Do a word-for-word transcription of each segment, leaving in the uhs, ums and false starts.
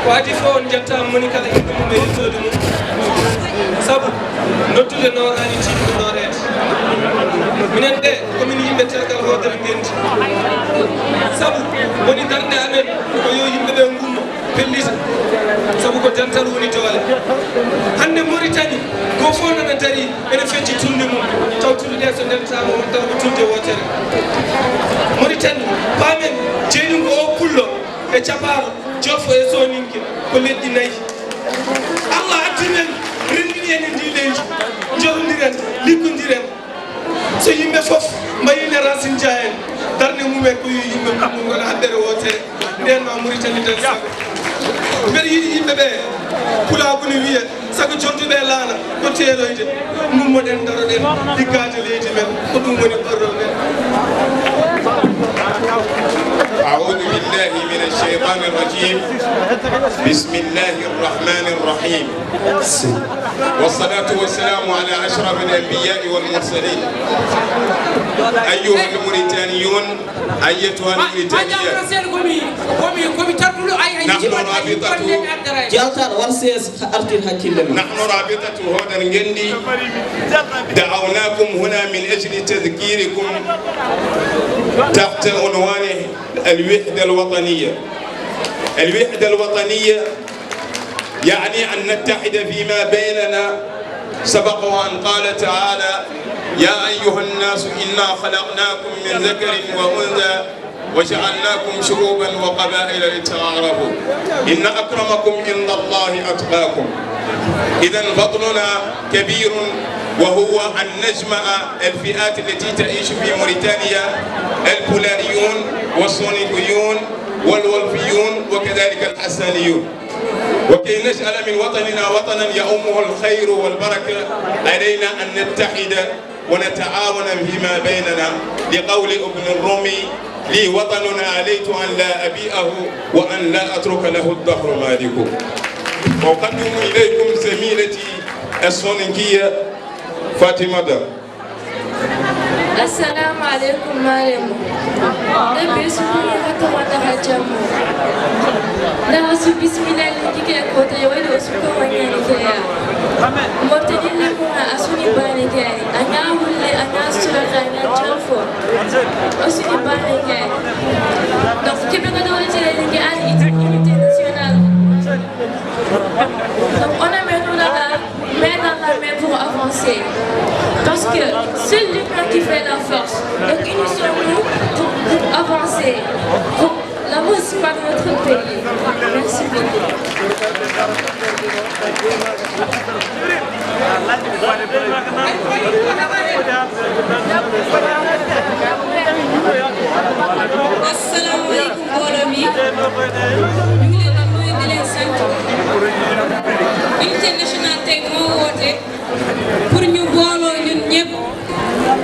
Ko adii fof, on njettaama, moni kala innde mum e yettoode mum. Sabu noddude nooraani tiiɗude nooreede. Minen ɓe, ko min yimɓe tergal Hoodere Ngenndi. Sabu woni darnde amen ko yo yimɓe ɓe ngummo, pellita. Sabu ko dental woni doole. Hannde Mauritanie, ko fof nana darii, ene fecci tulde mum, taw tulde ɗe so ndentaama, won taw ko tulde wootere. Mauritanie, paamen, jeyɗum ko o pullo e capaaro, jolfo e sooninke, ko leƴƴi nayi. Allah addi men, renndini en e ndi leydi, njotondiren, liggondiren. So yimɓe fof mbayii ne Racine Dia en, darnde mum en ko yo yimɓe mum ngona haɓɓere wootere, ndeen ma Mauritanie dañ sago. Mbeɗa yiɗi yimɓe ɓe, pulaagu ne wiya, sago jontuɓe e laana ko teeloyde, ngummoɗen, daroɗen, liggaade leydi men, ko ɗum woni ɓorrol men. أعوذ بالله من الشيطان الرجيم. بسم الله الرحمن الرحيم. والصلاة والسلام على أشرف الأنبياء والمرسلين. أيها الموريتانيون، أيتها الموريتانية. نحن رابطة، Jaltal, war sees, artir hakkille ma. نحن رابطة هودر نجندي دعوناكم هنا من أجل تذكيركم تحت عنوان الوحدة الوطنية. الوحدة الوطنية يعني أن نتحد فيما بيننا. سبق وأن قال تعالى: يا أيها الناس إنا خلقناكم من ذكر وأنثى وجعلناكم شعوبا وقبائل لتعارفوا. إن أكرمكم عند الله أتقاكم. إذن فضلنا كبير، وهو أن نجمع الفئات التي تعيش في موريتانيا، البولاريون والصونيكيون والولفيون وكذلك الحسانيون. وكي نجعل من وطننا وطنا يعمه الخير والبركة، علينا أن نتحد ونتعاون فيما بيننا. لقول ابن الرومي: لي وطن عليت أن لا أبيعه وأن لا أترك له الدهر مالك. أقدم إليكم زميلتي السونيكية فاطمة. Assalamu alaikum, malemu. Ebe sukuni hata wata hajamu. Na asu bismillah ni kike kota ya wani osu ko wani ni ke ya. Morte ni le kuna asu ni bani ke. Anya hulle, anya sura, anya jofo. Osu ni bani ke. Donc, kebe ka do wani ke ni ke ali iti unité nationale. Donc, on a maintenant la main dans la main pour avancer. Parce que seule l'union qui fait la force. Donc, unissons-nous pour, pour avancer, pour l'avancement de notre pays. Merci beaucoup. Assalamu alaikum, mbooloo mi. Ñu ngi leen di nuyu, di leen sant. Unité nationale tey moo woote pour ñu booloo ñun ñëpp.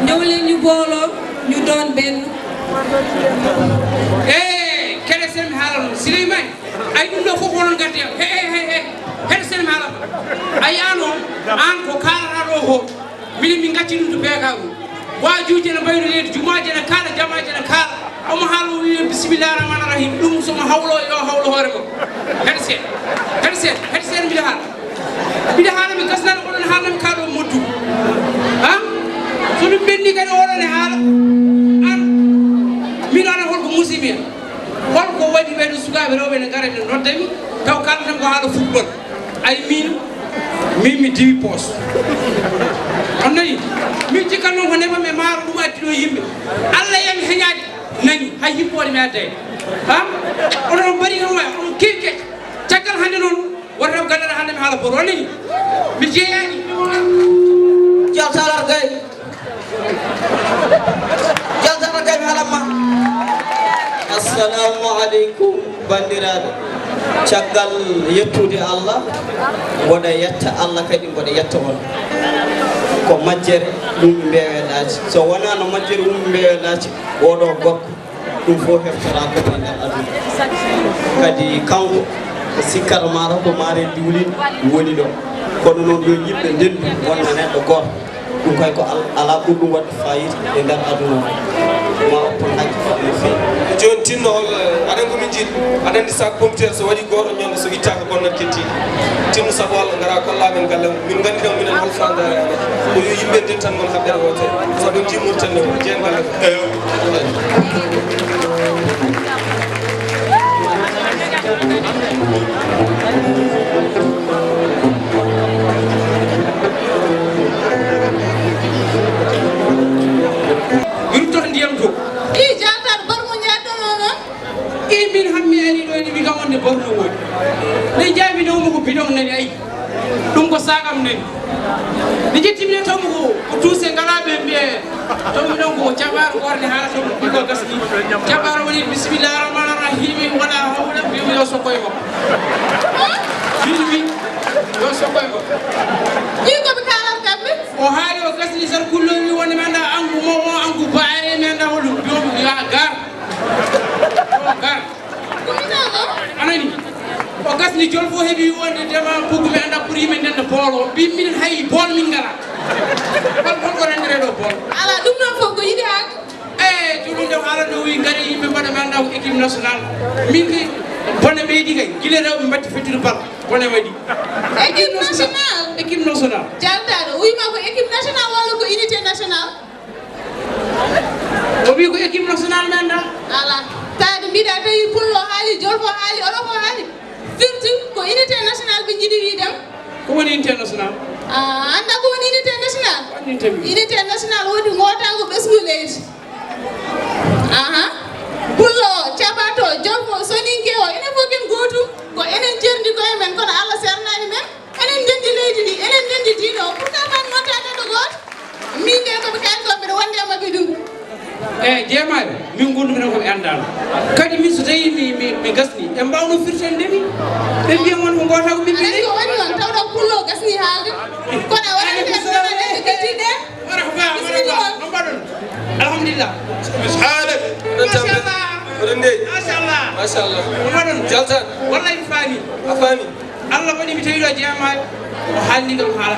Ñëw leen ñu booloo, ñu doon benn. Eh, kere sen mi haalano Souleymane. Ay, ɗum ɗo fof ko onon gaddi am. He, he, he, he. Kere sen mi haalano. Ay, an o, an ko kaalata ɗo ko. Minen min ngacci ɗum to beekagu. Waajuuji ene mbayno leydi, jumaaji ene kaala, jamaaji ene kaala. Omo haala, o wiyi, "Bismillah rahman rahim." Ɗum somo hawlo, yo hawlo hoore makko. Hede seeɗa. Hede seeɗa. Hede seeɗa mbiɗa haala. Mbiɗa haala, mi gasnano oɗon haalna mi kaaɗo moddu. Ha? So min ɓenni kadi oɗon e haala. An, min ana holko musibi en. Holko waɗi ɓeɗo sukaaɓe rewɓe ne ngara ne nodda mi, taw kala tan ko haala football. Ay, min, min mi diwi poos. On nani? Min cikkan noon ko nefa mi maaro ɗum addi ɗo yimɓe. Allah yami heñaade nani, hay yimɓe waɗi mi adda hen. Ha? Onon mbaɗi noon waay, onon kewi kecce. Caggal hannde noon, wonata ko gandal hannde mi haala boto. On nani? Mi jeeyaani. Jaltal Argay. Jaltal Argay mi halanma. Assalamu alaikum, banndiraaɓe. Caggal yettude Allah, mboɗo yetta Allah kadi, mboɗo yetta on. Ko majjere ummi mbeewe laaci. So wonaa no majjere ummi mbeewe laaci, oɗo gorko, ɗum fof heftoraako e nder aduna. Kadi kanko, sikkata mata ko maare diwlin woni ɗo. Kono noon, yo yimɓe ndendu wonno neɗɗo gooto. Ɗum kay ko al-, alaa ɓurɗum waɗde fayida e nder aduna o. Ma oppon hakke no feewi. Jooni tinno hol, eh, aɗa anndi ko min njiɗi? Aɗa anndi sac pomme de terre so waɗi gooto ñande so ittaaka bonnat kettiiɗi. Tinno sabu Allah ngara kolla men galle mum. Min nganndi ɗon minen hol faandaare amen. Ko yo yimɓe ndentan mon haɓɓere wootere. Sabu nji Mauritanie o, jeen galle mum. Eyo. Mi ruttoto ndiyam to. I jaatar barmo njaattono noon. I min hammi ari ɗo ni mi kam wonde borno woni. Nde jaami ɗo mo ko bidon nani ay. Ɗum ko sagam nani. Mi ƴetti mi taw mo ko, ko tuuse ngala ɓe mbiye. Taw mi ɗon ko jabar worne hala taw mi ko gasni. Jabar woni bismillahir rahmanir rahim wala hawla bi mi so koy mo. Min mi yo so koy mo. Ɗi ko mi kalam kamɓe. O haali o gasni sar kullo wi wonde mi annda angu mo o angu baare mi annda holɗum. Biyomo yo a gar. Yo a gar. Ko mi taw ɗo. A nani? O gasni jol fof heɓi wonde dema buggu mi annda pour yimɓe nden no boolo. Mbi minen hay bool min ngala. Hol, hol ko renndere ɗo bool? Ala, ɗum ɗon fof ko yiɗi haak. Eyi, joɗɗum ɗo haala no wi ngari yimɓe mbaɗa mi annda ko équipe nationale. Min kay bone ɓeydi kay. Gila rewɓe mbatti fettude bal. Bone waɗi. Équipe nationale. Équipe nationale. Jaltaɗo, wima ko équipe nationale walla ko unité nationale? O wi ko équipe nationale mi annda. Ala. Taade mbiɗa tawi pullo haali, jolfo haali, olof o haali. Firti ko unité nationale ɓe njiɗi wiide. Ko woni unité nationale? A annda ko woni unité nationale? Ko anndi tawi. Unité nationale woni ngootaango ɓesngu leydi. Aha. Pullo o, cabato o, jolfo o, soninke o, enen fof ken gootum. Ko enen cerndi koye men, kono Allah sernani men. Enen ndenndi leydi ndi, enen ndenndi diine o. Pourquoi pas mi wonta neɗɗo gooto? Min de ko mi kaali ko mbiɗa wonde e maɓɓe ɗum. Eyi, jeemaaɗo, min ngondu minen ko ɓe anndaano. Kadi min so tawii mi, mi, mi gasni, ɓe mbaawno firtande mi. Ɓe mbiya mon ko ngoota ko min mbiyi. Ko woni noon, tawɗo pullo gasni haalde. Kono a waɗi ɓe anndaano ɓe kettiiɗe. Marhaba, marhaba. No mbaɗon? Alhamdulillah. Haale. Machallah. Oɗon ndeeƴi. Machallah. Machallah. No mbaɗon? Jaltan. Wallahi mi faami. A faami? Allah waɗi mi tawi ɗo jeemaaɗo, o haalni kam haala.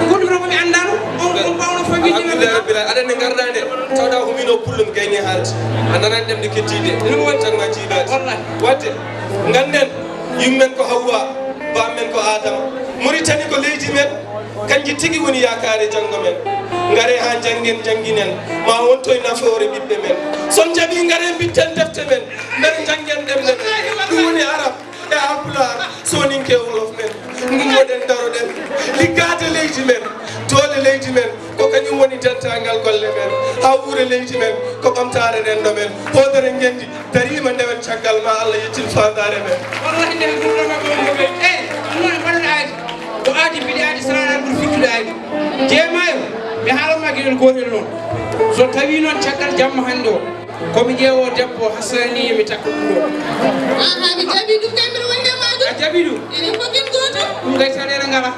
Ko ɗum ɗo ko mi anndaano, on, on mbawno fawinde. Alhamdulillah rabbil alamin. Aɗa nde ngarɗaa nde, tawɗaa ko min o pullo mi gayni haalde. A nanani ɗemɗe keddiiɗe. Ɗum woni tan ma jiilaade. Wallahi. Waɗde, ngannden, yummen ko Hawwa, bammen ko Adama. Mauritanie ko leydi men, kanji tigi woni yaakaare janngo men. Ngaree haa njanngen, njannginen, ma wonto e nafoore ɓiɓɓe men. So on njaɓii, ngaree mbitten defte men, nder njanngen ɗemɗe men. Ɗum woni Arab. E Haalpulaar, Sooninke, Wolof men, ngummoɗen, daroɗen, liggaade leydi men, doole leydi men, ko kañum woni dental golle men, haa wuura leydi men, ko ɓamtaare renndo men, hoodere ngenndi, dariima ndewen caggal ma Allah yettin faandaare men. Wallahi nde gurɗo maɓɓe woni ko ɓe, eyi, ɗum woni mbaɗuɗo aadi, ko aadi mbiɗi aadi saraɗa ɓuri fittude aadi. Jeemaayo, mi haalan ma geɗel gootel noon, so tawii noon caggal jamma hannde o, ko mi ƴeewo debbo Hassani mi takka ɗum ɗo. Aha, mi jaɓi ɗum kay mbiɗa wonde ma ɗum. A jaɓi ɗum? Enen fof kin gooto. Ɗum kay saɗeɗo ngala.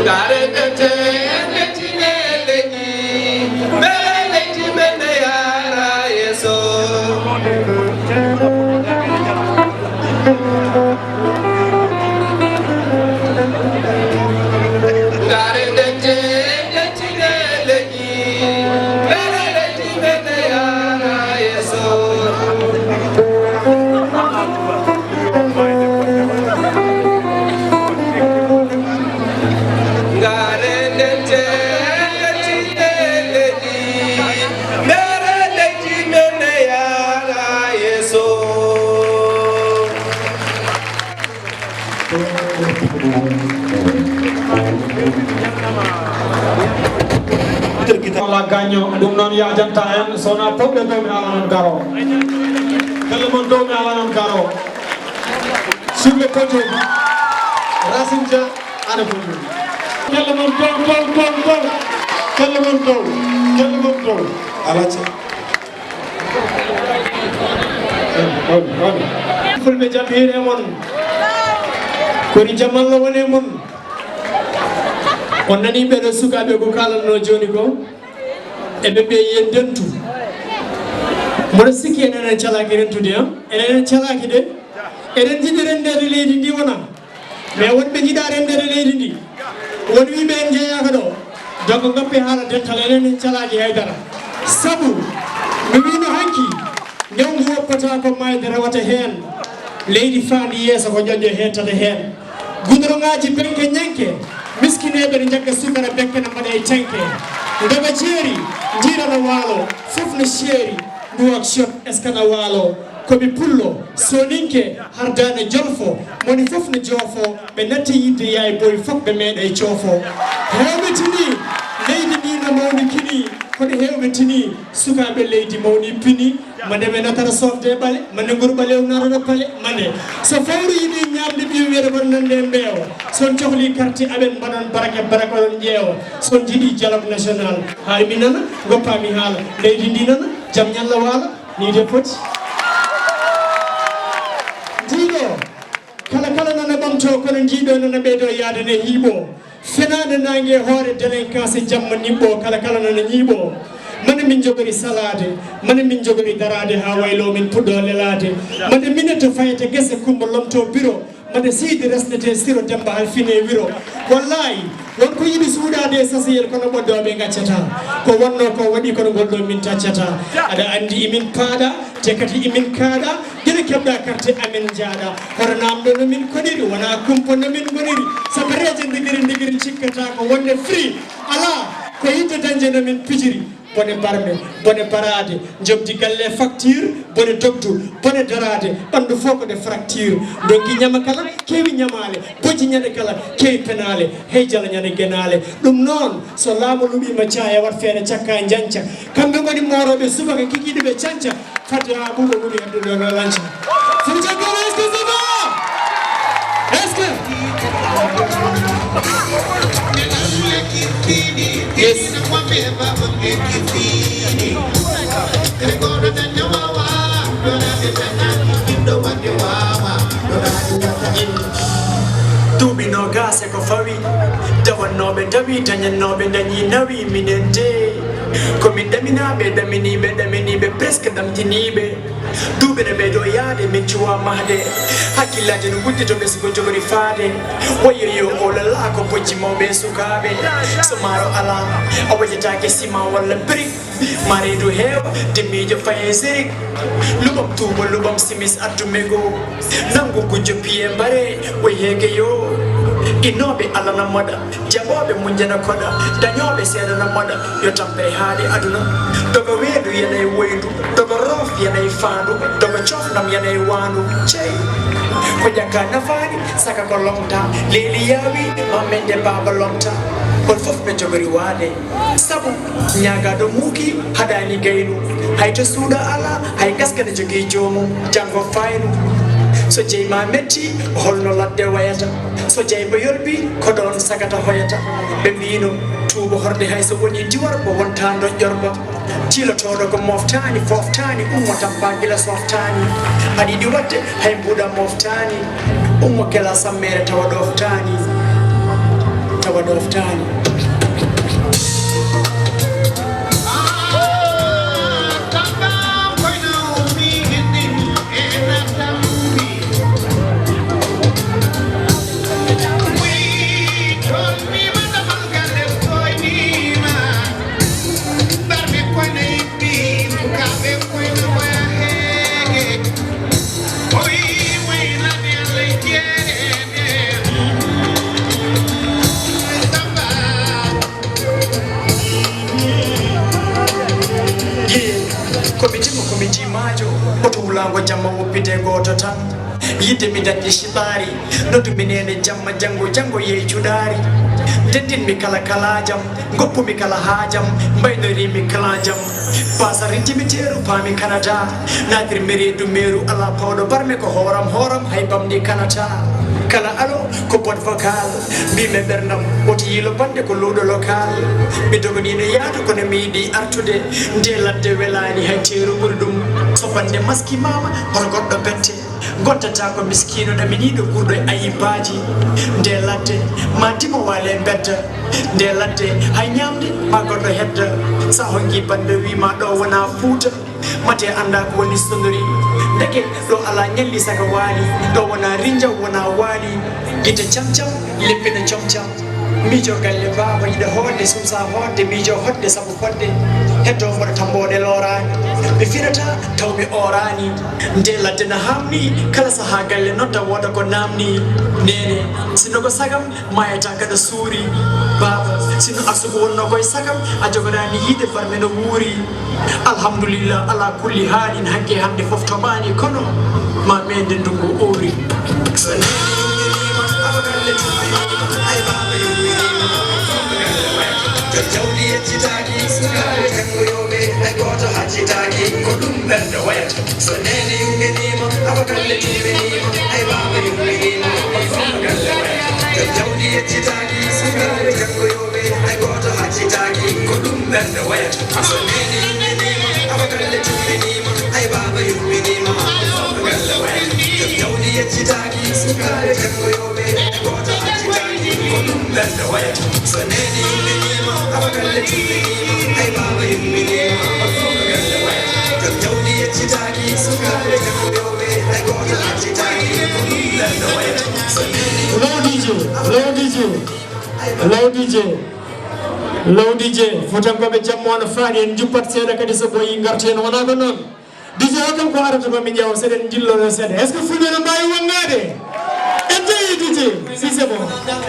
Ngare ndente, ndentine leydi, mbele leydi men ne yaara yeeso. Ngare ndente, ndentine leydi, mbele leydi men ne yaara yeeso. Ngare ndente, ndentine leydi, mbele leydi men ne yaara yeeso. Allah gaño, ɗum noon yaajanta en, so wonaa pawɗe dow mi ala noon garo. Pelle mon dow mi ala noon garo. Sur le podium, Racine Dia, ana podium. Pelle mon dow, dow, dow, dow. Pelle mon dow, pelle mon dow. Alaca. Fulɓe jam hiire mon. Kori jam Allah wone mon. On nani ɓeɗo sukaɓe ko kalanno joni ko. Eɓe ɓe yen dentu. Mboɗo sikki enen en calaki rentude, han? Enen en calaki de. Eɗen jiɗi rendeede leydi ndi wona. Mais wonɓe njiɗa rendeede leydi ndi. Won wiɓe en jeeyaka ɗo. Donc ngappe haala dental, enen en calaki haydara. Sabu mi wino hanki, ñawngu woppata ko mayde rewata heen. Leydi faandi yeeso ko ƴoƴƴo hettata heen. Gudoroŋaaji benke ñanke, miskineeɓe ne njagga sukara bekke na mbaɗa e tenke. Ndoga jeeri, njiirana waalo, fof no seeri. Nouakchott, est-ce que na waalo? Ko mi pullo, soninke, hardaane jolfo, moni fof no joofo, ɓe natti yidde yaay boy fof ɓe meeɗay coofo. Heewɓe tini, leydi ndi no mawni kini, kono heewɓe tini, sukaaɓe leydi mawni pini, mande ɓe natara sofde ɓale, mande nguru ɓalew natata pale, mande. So fawru yiɗi ñaamde ɓiyo wiyata kono nande mbeewa, son cohli karti aɓen mbaɗon barake barake oɗon ƴeewa, son jiɗi dialogue national, hay mi nana, goppa mi haala, leydi ndi nana, jam ñalla waala. Ni de foti. Ndiɗo, kala kala nana ɓamto, kono ndiɗo nana ɓeydo yaade ne hiiɓo. Fenaande naange e hoore délinquance e jamma niɓɓo, kala kala nana ñiiɓo. Mane min jogori salaade, mane min jogori daraade haa waylo min puɗɗo lelaade. Mane minete fayete gese kumba lomto biro. Mbaɗa seydi resnete siro Demba Alfine wiro. Wallahi, won ko yiɗi suuɗaade e sasiyel kono ɓoddooɓe ngaccata. Ko wonno ko waɗi kono ngol ɗo min taccata. Aɗa anndi imin paaɗa, te kadi imin kaaɗa. Gila keɓɗa karte amin njaaɗa. Hoto namɗo no min koɗiri, wona kumpa no min ngoniri. Sabareeje ndigiri ndigiri cikkata ko wonde free. Alaa, ko yiɗde dañde no min pijiri. Bone barme, bone baraade, njobdi galle facture, bone dogdu, bone daraade, ɓanndu fof ko nde fracture. Ndonki ñama kala, keewi ñamaale, bojji ñande kala, keewi penaale, hey jala ñande genaale. Ɗum noon, so laamu luɓiima caaya, wat feere cakka njanca. Kamɓe ngoni moorooɓe subaka kikiiɗe ɓe canca, fadde haa ɓuuɓa ɓuri heddude no lanca. Fouta Diouf, est-ce que ça va? Est-ce que? Yes. Duuɓi noogaas e ko fawi, dawannooɓe dawi, dañannooɓe dañi, nawi minen de. Ko min ɗaminaaɓe, ɗaminiiɓe, ɗaminiiɓe, presque ɗamtiniiɓe. Duuɓi ne ɓeydo yaade, min cuwa mahde. Hakkillaaji no gujji to ɓe suko jogori faade. Wayo yo o lala ko bojji mawɓe e sukaaɓe. So maaro alaa, a wajataake sima walla brique. Ma reedu heewa, de miijo faye zirik. Luɓam tuuba, luɓam simis addu mego. Nangu gujjo piye mbare, woy heege yo. Innooɓe Alla na moɗa, jaɓooɓe muñjana koɗa. Dañooɓe seeɗa na moɗa, yo tampere haade aduna. Dogo weendu yana e woyndu, dogo roof yana e faandu, dogo coofnam yana e waandu. Cey, ko ƴakka nafaani, saka ko lomta. Leeli yaawi, ma mende baaba lomta. Hol fof ɓe jogori waade. Sabu ñaagaaɗo muuki haɗaani gaynu. Hay to suuɗa alaa, hay gaska ne jogii joomum, janngo faynu. So jeyma metti, holno ladde wayata? So jeyba yolbi, ko ɗoon sagata hoyata. Ɓe mbiino, tuuba horde hay so woni diwarba, wonta doƴƴorba. Tiilotooɗo ko moftaani, foftaani, ummo tappa gila softaani. Aɗa yiɗi waɗde, hay mbuuɗa moftaani. Ummo kela sammere tawa ɗoftaani, tawa ɗoftaani. Yee, ko mi jimmo, ko mi jimaajo, hoto wulaango jamma woppite gooto tan. Yidde mi dañde siɓaari, noddu mi neene jamma, janngo, janngo yeey cuɗaari. Ndenndin mi kala kalaajam, ngoppu mi kala haajam, mbaynorii mi kalaajam. Paasa rinti mi teeru, paami Kanada, naatir mi reedu meeru, alaa pawɗo barme ko hooram, hooram hay bamɗi kanata. Kala alo ko boîte vocale, mbii mi ɓerndam, woto yiilo bannde ko luuɗo local. Mi doganiino yahdu kono mi yiɗi artude, nde ladde welaani hay teeru ɓuri ɗum. So bannde maskimaama, hoto goɗɗo bette. Gontata ko miskiino ɗaminiiɗo guurɗo e ayibbaaji. Nde ladde, ma dimo waale mbedda. Nde ladde, hay ñaamde, ma goɗɗo hedda. So a honngi bannde wii ma ɗo wonaa Fuuta. Mate annda ko woni sonori. Ndeke ɗo alaa ñalli saka waali. Ɗo wonaa rinjaw, wonaa waali. Gite cam cam, leppi no com cam. Miijo galle baaba yiɗa hoodde, sumsa hoodde, miijo hoɗde sabu fodde. Heddo mboɗo tamboɗe looraani. Mi firata taw mi ooraani. Nde ladde na haamni, kala sahaa galle nodda wooda ko naamni. Neene, sinno ko sagam, maayata gaɗa suuri. Baaba, sinno arsugo wonno koye sagam, a jogoɗaani yiide barme no wuuri. Alhamdulillah, ala kulli haalin, hanke hannde fof toɓaani, kono ma meende ndungu uuri. So neene yumminima, awa galle tumminima, ay baaba yumminima, jom jawdi yeccitaaki, sukaaɓe janngoyooɓe, hay gooto haccitaaki, ko ɗum ɓerɗe wayata. So neene yumminima, awa galle tumminima, ay baaba yumminima, awa galle wayata. Jom jawdi yeccitaaki, sukaaɓe janngoyooɓe, hay gooto haccitaaki, ko ɗum ɓerɗe wayata. So neene yumminima, awa galle tumminima, ay baaba yumminima, awa galle wayata. Jom jawdi yeccitaaki, sukaaɓe janngoyooɓe, hay gooto haccitaaki, ko ɗum ɓerɗe wayata. So neene yumminima, awa galle tumminima, ay baaba yumminima, awa galle wayata. Jom jawdi yeccitaaki, sukaaɓe janngoyooɓe, hay gooto haccitaaki, ko ɗum ɓerɗe wayata. So neene Low D J, low D J, low D J, low D J, Fuutankooɓe jamma no faaɗi, en njuppat seeɗa kadi so ɓooyi ngarten, wonaa ko noon? D J o kam ko arata ko mi ƴeewa, seɗen njillono seeɗa. Est-ce que fulɓe no mbaawi wanngaade? En njeyi D J, si c'est bon.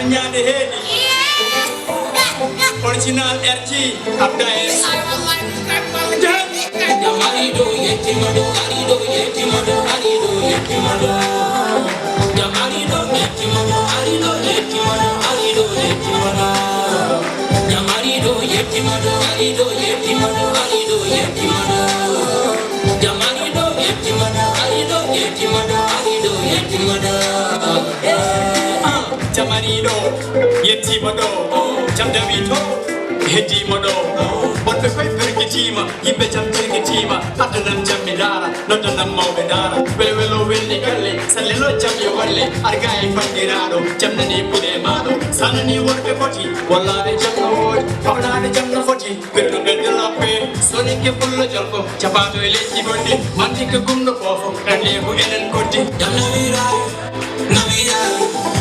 Ñaande heedi. Original R G, Abda S. Jamariɗo yettima ɗo, ariɗo yettima ɗo, ariɗo yettima ɗo. Jamariɗo yettima ɗo, ariɗo yettima ɗo, ariɗo yettima ɗo. Jamariɗo yettima ɗo, ariɗo yettima ɗo, ariɗo yettima ɗo. Jamariɗo yettima ɗo, ariɗo yettima ɗo, ariɗo yettima ɗo. Eh, ah. Jamariɗo yettima ɗo, jam dawi to, heddima ɗo. Wonɓe koye pergitima, yimɓe jam pergitima, addanam jam mi ndaara, noddanam mawɓe ndaara. Welo welo welni galle, sallelo jam yo walle, arga e bandiraɗo, jam nani puɗe maɗo, sanani worɓe foti, wallahi jam no woodi, fawnaade jam no foti, ɓerɗo ɓerɗo lappe, soninke pullo jolko, capaɗo e leydi goɗɗi, mantinke gumɗo foofo, kadi ko enen goɗɗi. Jam no wiira.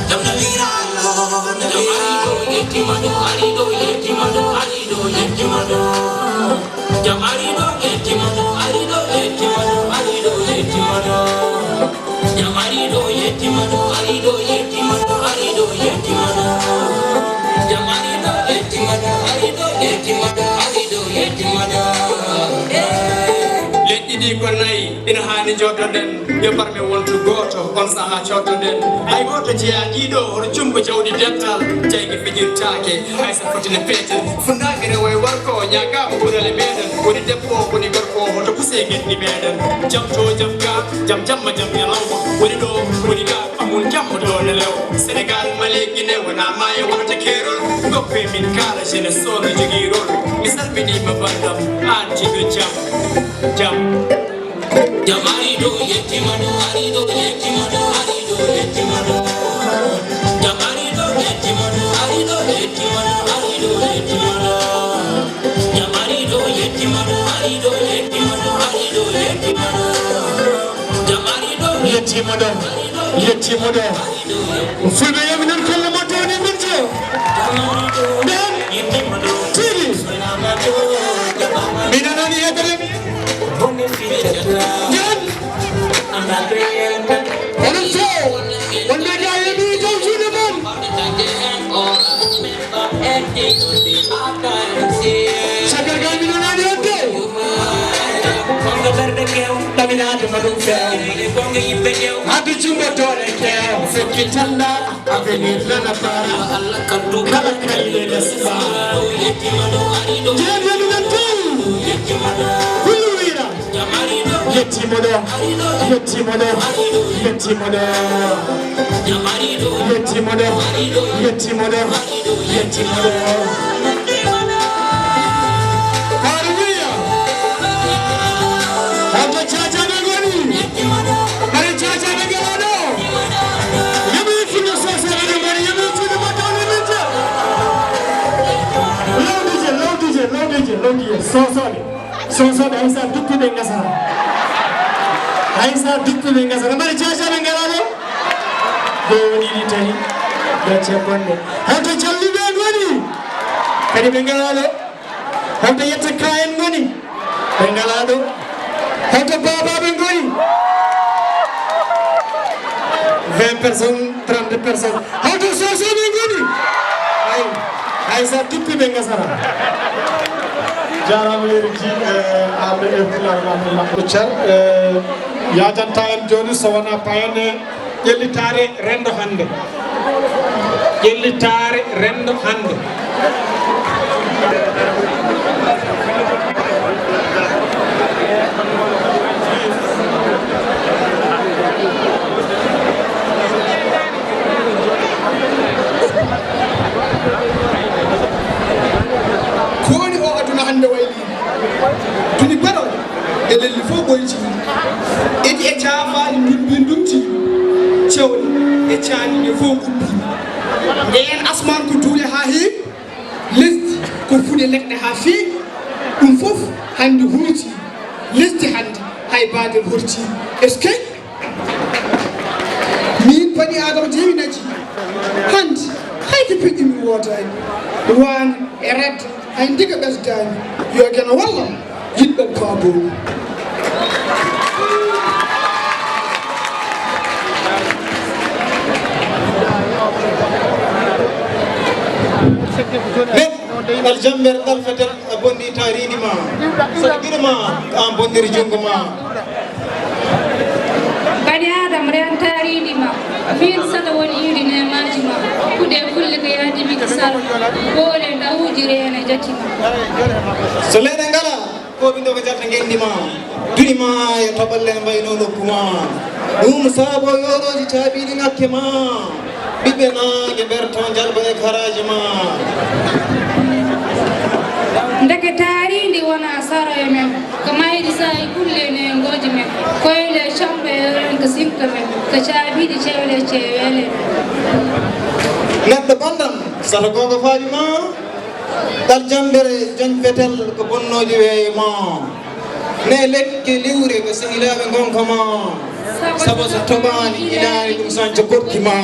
Jam ariɗo yettima ɗo, ariɗo yettima ɗo, ariɗo yettima ɗo. Jam ariɗo yettima ɗo, ariɗo yettima ɗo, ariɗo yettima ɗo. Jam ariɗo yettima ɗo, ariɗo yettima ɗo, ariɗo yettima ɗo. Jam ariɗo yettima ɗo, ariɗo yettima ɗo, ariɗo yettima ɗo. Eh. Leƴƴi ɗi ko nayi, ina haani jooɗoɗen. Yo barme wontu gooto, on sahaa cootoɗen. Hay gooto jeyaa ɗiɗo, hoto junngo jawdi dental, jayge fijirtaake, hay so foti ne peetel. Funnaange rewo e worgo, ñaagaama ɓurale meɗen. Woni debbo, woni gorko, hoto kusee ngenndi meɗen. Jam to, jam ga, jam jamma, jam ñalawma. Woni ɗo, woni ga, amul jamma ɗo ne lew. Senegal, Mali, Guinée, wonaa maayo, wonata keerol. Ngoppe min kaala, jeunesse o no jogii rôle. Mi salminiima banndam, aan jiɗo jam, jam. Jam ariɗo yettima ɗo, ariɗo yettima ɗo, ariɗo Yettima ɗo, yettima ɗo. Fulɓe yomi nan kolla motto woni ɓurto. Ɗon, tiri. Miɗo nani heɓere. Ɗon. Onon fof, wonɓe ga yeeɓi taw juuɗe mon. Caggal gal mino nani hedde. Ɗaminaade ma ɗum feew. Addu jungo doole keew. Fekki talla avenir nana fara. Kala kalle gasma. Jeeɗiɗo nan taw. Hullu wira. Yettima ɗo, yettima ɗo, yettima ɗo. Yettima ɗo, yettima ɗo, yettima ɗo. Hallelujah. Hande cacaɓe ngoni. Hande cacaɓe ngala ɗo. Yeɓi fino sosoɓe ngoni, yeɓi fino matano ninja. Lawdije, lawdije, lawdije, lawdije, sosoɓe. Sosoɓe hay sa duppi ɓe gasara. Hay sa duppi ɓe gasara. Mbaɗa cacaɓe ngala ɗo. Ɗo woni ni tani. Gacce bonde. Hawto calluɓe ngoni. Kadi ɓe ngala ɗo. Hawto yetta kayen ngoni. Ɓe ngala ɗo. Hawto babaɓe ngoni. Vingt personnes, trente personnes. Hawto sosoɓe ngoni. Ay, ay sa duppi ɓe gasara. Jarama yeri ji, eh, aɓe e pular ma. Car, eh, yajanta en joni so wona payane. Ƴellitaare renndo hannde. Ƴellitaare renndo hannde. Ko woni o aduna hannde wayli? Duɗi baɗooɗi e lelli fof ɓoyti. Edi e caafaali ndumbi ndumti. Cewle e caaliiɗe fof nguppi. Ndeen asmaan ko duule haa heewi. Lesdi ko fuɗe leɗɗe haa feewi. Ɗum fof hannde huuti. Lesdi hannde hay baadel horti. Est-ce que? Min bani Adama jeewi naji. Hannde hay ko piɗɗi mi wootaani. Waane e radde hay ndiga ɓesdaani. Yo geno walla yiɗɓe ko aboomi. Aljamber ɗal fetel a bonni taariindi ma. Saɗa giɗo ma an bonniri junngo ma. Bani Adam ren taariindi ma. Min saɗa won iwdi neemaaji ma. Kuɗe kulle ko yaadi mi ko sal. Boole ndawuji reene jatti ma. So leɗɗe ngala. Ko ɓiɗɗo ko jalta ngenndi ma, duɗi ma e toɓalle ne mbayno nokku ma. Ɗum saabo yoorooji caabiiɗi ŋakke ma. Ɓiɓɓe naange mberto njalba e karaaji ma. Ndeke taariindi wona saro e men, ko mayri saa'i kulle e neengooji men, koyle e comɓe e ren ko sinka men, ko caabiiɗi cewle e ceeweele men. Neɗɗo banndam, sato googo faali ma. Ɗal jambere joñ fetel ko bonnooji weeyo ma. Ne lekke liwre ko sehilaaɓe ngonka ma. Sabo so toɓaani inaani ɗum sanco korki ma.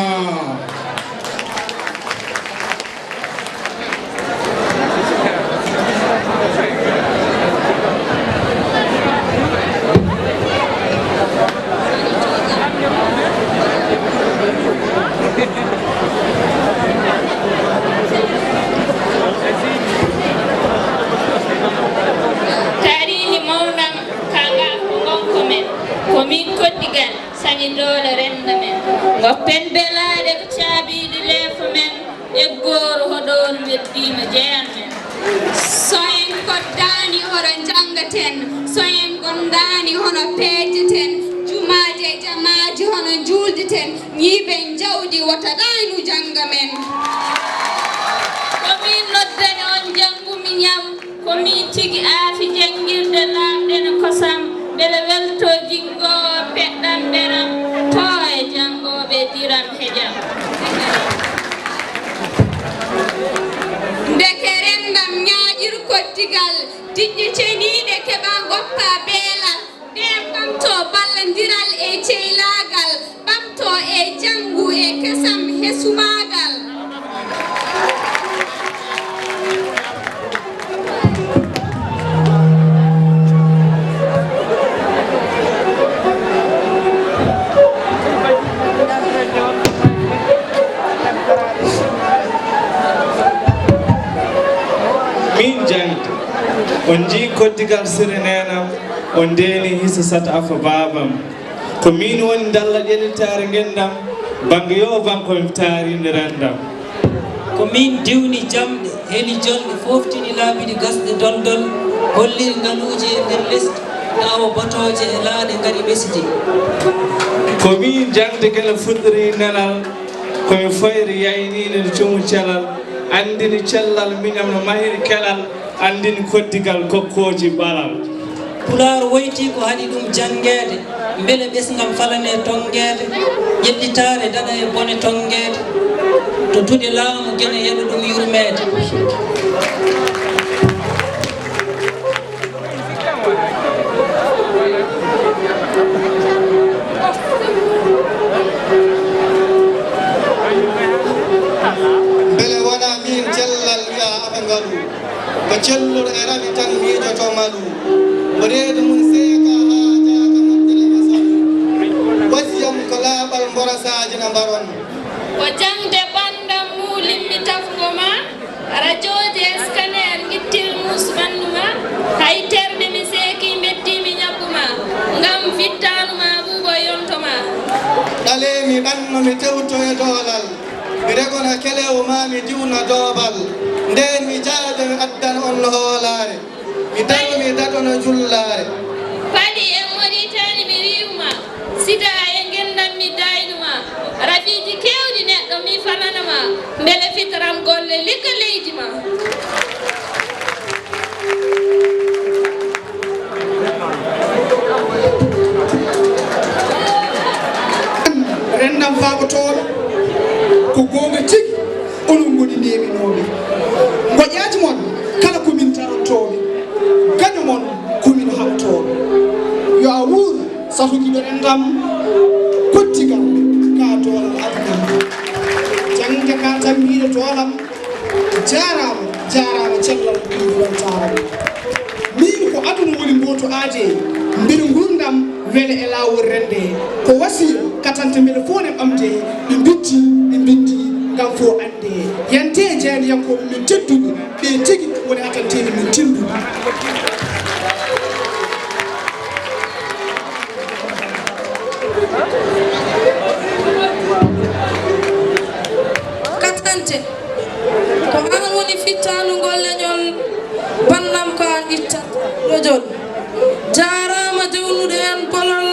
Taariindi mawnam ka ngal ko ngonko men, ko min koddigal sañi doole rennda men. Ngoppen belaaɗe ko caabiiɗi leefo men, eggooro hoɗooro weddiima jeyan men. So en koddaani hono njanngaten, so en gondaani hono peejeten, jumaaji e jamaaji hono njuulditen, ñiiɓen jawdi wota ɗaynu jannga men. Ko min noddani on janngumi ñam, ko min tigi aafi janngirde laamɗe no kosam, mbele weltoo jinngoowo peɗɗam ɓeram, too e janngooɓe Ñaaƴir koddigal, diƴƴe ceniiɗe keɓa ngoppa beelal. Ndeen ɓamto ballondiral e ceylaagal, ɓamto e janngu e kesam hesumaagal. Miin jaŋde, on njii koddigal sire neenam, on ndeeni hiso sat afa baabam. Ko miin woni ndalla ƴellitaare ngenndam, bannge yoo bannge ko mi taariinde renndam. Ko miin diwni jamɗe, heli jolɗe, fooftini laabiɗi gasɗe doldol, holliri ngaluuji e nder lesdi, ɗaawo batooje e laaɗe ngari ɓesdi. Ko miin jaŋde gila fuɗɗori nelal, ko mi fayri yayniinde no cumu celal, anndini cellal miñam no mahiri kelal, anndini koddigal kokkooji ɓalal. Pulaar woyti ko haɗi ɗum janngeede, mbele ɓesngam falanee tonngeede, ƴellitaare daɗa e bone tonngeede, to duɗe laamu gene yeɗo ɗum yurmeede. Mbele wonaa miin cellal wiyaa aɓe ngalu, ko celluɗo e rafi tan miijoto malu, ko reedu mum seeka haa jaaka moƴƴere e salu. Wasiyam ko laaɓal mborosaaji na mbaron. Ko jaŋde banndam muulimmi tafngo ma, rajooji e scanner ngittir muus ɓanndu ma, hay terɗe mi seeki mbeddii mi ñabbu ma, ngam fittaandu ma buubo yonto ma. Ɗalee mi ɗanno mi tewto e doolal, mi regona kelew ma mi diwna doobal, ndeen mi jaada mi addana on no hoolaare. Mi daɗo, mi daɗono jullaare. Paɗi e Moritani mi riiwma, sida e ngenndam mi daynuma, rafiiji keewɗi neɗɗo mi fananama, mbele fitram golle ligga leydi ma. Renndam faabotooɗo, ko goonga tigi. Onon ngoni neeminooɓe. Ngoƴaaji mon kala ko min tarantooɓe. Gaño mon ko min haɓtooɓe. Yo a wuur, sato giɗo renndam, koddigal ka doolal adunam. Jaŋde ka tambiiɗo doolam. Jaaraama, jaaraama cellal ɗum weltaare. Miin ko aduna woni mbooto aade, mbeɗa nguurndam wele e laawol rennde. Ko wasiya katante mbeɗa fof ne ɓamde, ɓe mbitti, ɓe mbinndi, ngam fof annde. Yante e jeyaniyankooɓe men tedduɓe, ɓe tigi woni atanteeɓe men tedduɓe. Katante, ko aan woni fittaandu ngol leñol, bannam ko aan ittata ɗojol. Jaaraama jownuɗo en bolol,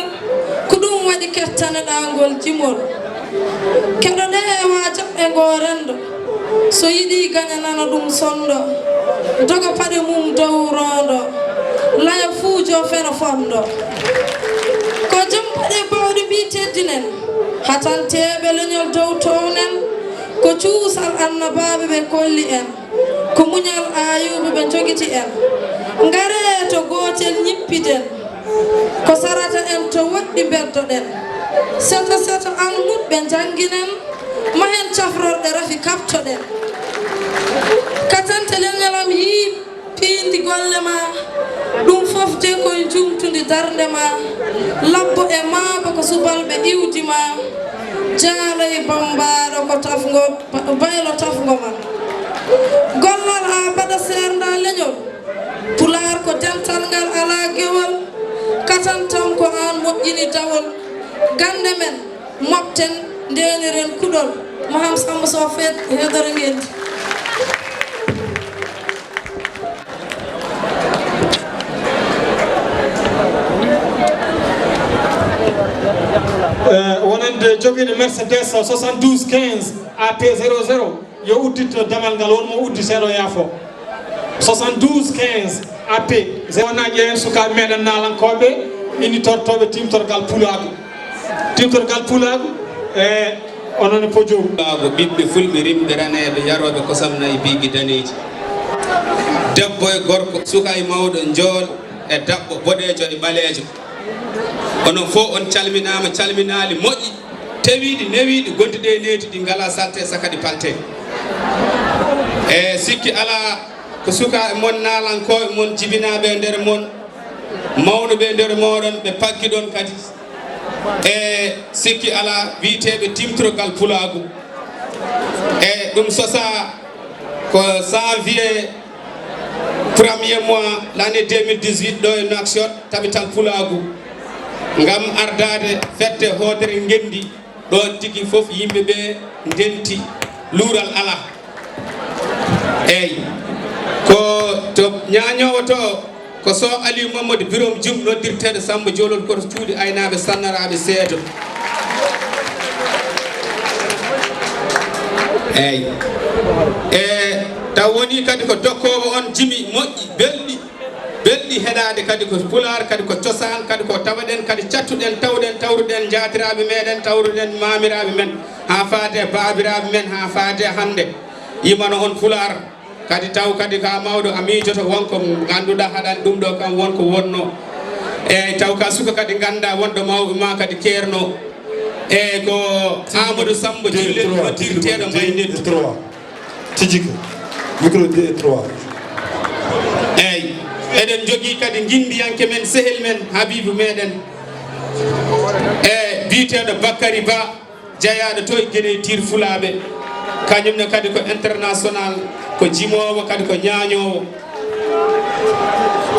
ko ɗum waɗi kettane-ɗaa ngol jimol. Keɗoɗee e waajaɓɓe ngoo renndo, so yiɗi gañanana ɗum sonndo, doga paɗe mum dow roondo, laya fuu jo feno fonndo. Ko jom paɗe bawɗe mbii teddinen, hatanteeɓe leñol dow townen, ko cuusal annabaaɓe ɓe kolli en. Ko muñal Ayuuba ɓe njogiti en. Ngaree to gootel ñippiden. Ko sarata en to woɗɗi mbeddoɗen. Seto seto almudɓe njannginen. Mahen cafrorɗe rafi kaɓtoɗen. Katante leñol am yii piindi golle ma. Ɗum fof de koye njuumtundi darnde ma. Labbo e maabo ko subalɓe iwdi ma. Jaalay bammbaaɗo ko tafngo. Ba-, baylo tafngo ma. Gollal a baɗa seernda leñol. Pulaar ko dental ngal alaa gewal. Katantam ko aan moƴƴini dawol. Gannde men, moɓten, ndeeniren kuɗol. Maham Samba Sow feet hedoro ngenndi. Eh, wonande jogiiɗo Mercedes soixante-douze quinze A T zéro zéro. Yo uddit damal ngal, won mo udditeeɗo yaafo. Soixante-douze quinze A P. Wona ƴeewen sukaaɓe meɗen naalankooɓe innitortooɓe timtorgal pulaagu. Timtorgal pulaagu, e onon e pojoogu. Pulaagu, ɓiɓɓe fulɓe rimɓe raneeɓe yarooɓe kosam nayi biigi daneeji. Debbo e gorko, suka e mawɗo, njool e daɓɓo, boɗeejo e ɓaleejo. Onon fof on calminaama, calminaali moƴƴi, tewiiɗi, newiiɗi, gonduɗi e needi ɗi ngalaa salte, saka ɗi palte. E sikki alaa, ko sukaaɓe mon, naalankooɓe mon, jibinaaɓe e nder mon, mawnuɓe e nder mooɗon, ɓe paggiɗon kadi. E sikki alaa, wiyeteeɓe Timtorgal Pulaagu. E ɗum sosaa ko janvier, premier mois, l'année deux mille dix-huit, ɗo e Nouakchott, Tabital Pulaagu, ngam ardaade fette hootere ngenndi. Ɗoon tigi fof yimɓe ɓe ndenti, luural alaa. Eey, ko to ñaañoowo to, ko Soh Aliou Mamadou Birame Dioum, noddirteeɗo Samba Joolol, ko to cuuɗi aynaaɓe sannaraaɓe seedo. Eey. E taw woni kadi ko dokkoowo on jimi moƴƴi, belɗi, belɗi heɗaade kadi ko Pulaar, kadi ko cosaan, kadi ko tawaɗen, kadi cattuɗen, tawɗen, tawruɗen njaatiraaɓe meɗen, tawruɗen maamiraaɓe men, haa faade baabiraaɓe men, haa faade hannde. Yimano on Pulaar, kadi taw kadi ka mawɗo a miijoto wonko ngannduɗaa haɗan ɗum ɗo kam wonko wonno. Eey, taw ka suka kadi ngannda wonɗo mawɓe ma kadi keerno. Eey, ko Amadou Samba Jillen, noddirteeɗo Maynirde. Tijike. Micro deux et trois. Eey, eɗen njogii kadi nginndiyanke men, sehil men, Habibu meɗen. E biyeteeɗo Bakary Ba, jeyaaɗo to e Guinée Tir Fulaaɓe. Kañum ne kadi ko international, ko jimoowo, kadi ko ñaañoowo.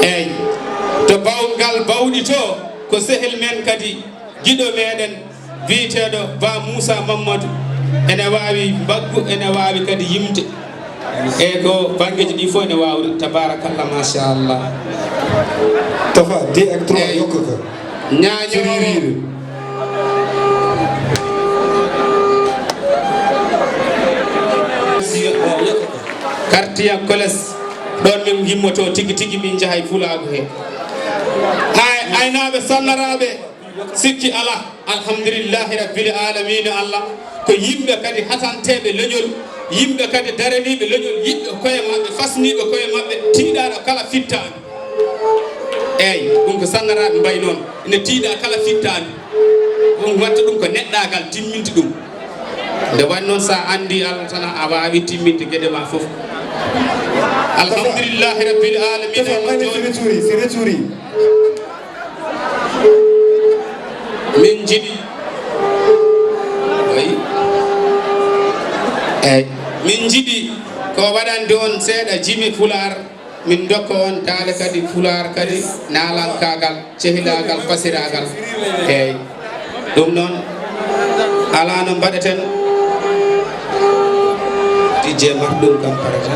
Eey, to bawngal bawɗi to, ko sehil men kadi, giɗo meɗen, biyeteeɗo Ba Moussa Mamadou, ene waawi mbaggu, ene waawi kadi yimde. E ko banngeeji ɗi fof ene waawri, tabarakallah, machallah. Tafa, deux ak trois, eey, yokka ko. Ñaañoowo. Siririire. Quartier Koles, ɗoon min ngimmoto tigi tigi, min njahay Fulaagu he. Ay, aynaaɓe sannaraaɓe, sikki alaa, alhamdulillahi rabbil aalamiina, Allah ko yimɓe kadi hatanteeɓe leñol, yimɓe kadi daraniiɓe leñol, yiɗɓe koye maɓɓe, fasniiɓe koye maɓɓe, tiiɗaaɗo kala fittaandu. Eey, ɗum ko sannaraaɓe mbayi noon, ina tiiɗa kala fittaandu. Ɗum watta ɗum ko neɗɗaagal timminti ɗum. Nde waɗi noon, so a anndi Allah tan, a waawi timminde geɗe ma fof. Alhamdulillahi rabbil aalamiina. Tefa, mani si retouri, si retouri. Min njiɗi, eey, eey, min njiɗi ko waɗande on seeɗa jimi Pulaar, min ndokka on daale kadi Pulaar kadi naalankaagal, cehilaagal, pasiraagal. Eey. Ɗum noon, alaa no mbaɗeten. Tijjee mak ɗum kam parata.